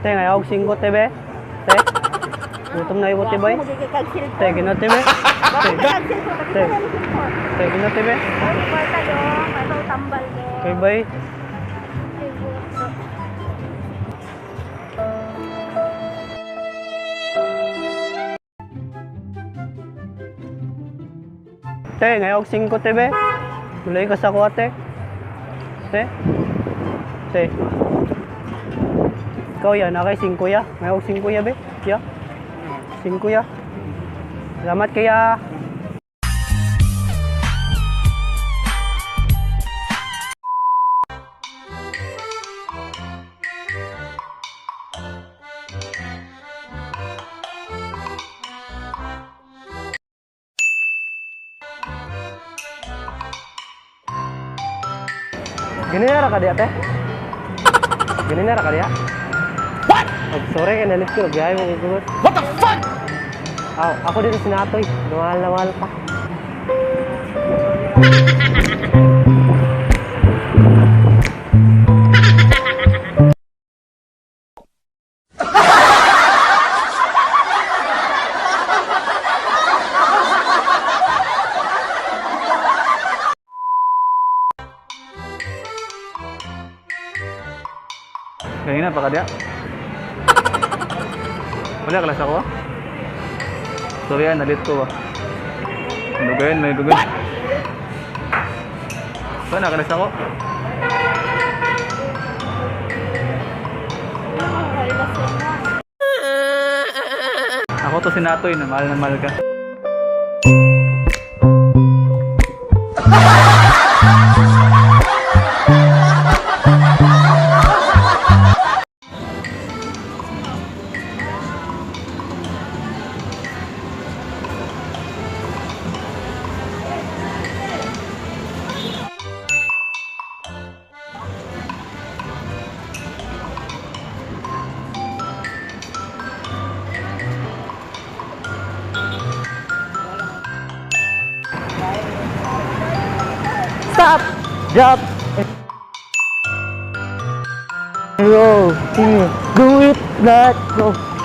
Te, ngayaw og 5 te be. Te. Gutom na ibo te bay. Te, gina te be. Te. Te. Te, gina te be. Kay bay. Te, ngayaw og 5 te be. Mulay ka sa kuha te. Te. Te. Ikaw ya, na kay 5 ya. Ngayaw og 5 ya be. Ya. 5 ya. Salamat kaya. Ganina ra ka diya, te? Ganina ra ka diya? What? Oh, sorry, kay nalit ko. Biyahe mo gugot. What the fuck? Aw, ako dito si Natoy. Nawal na mahal pa. Kanina pa ka diya? Wala kalas ako ah. Sorry ah, nalit ko ah. Ano gayon, may gugun. Saan na kalas ako? Ako to si Natoy na mahal ka. Stop! Drop! Roll! Do it! Let go!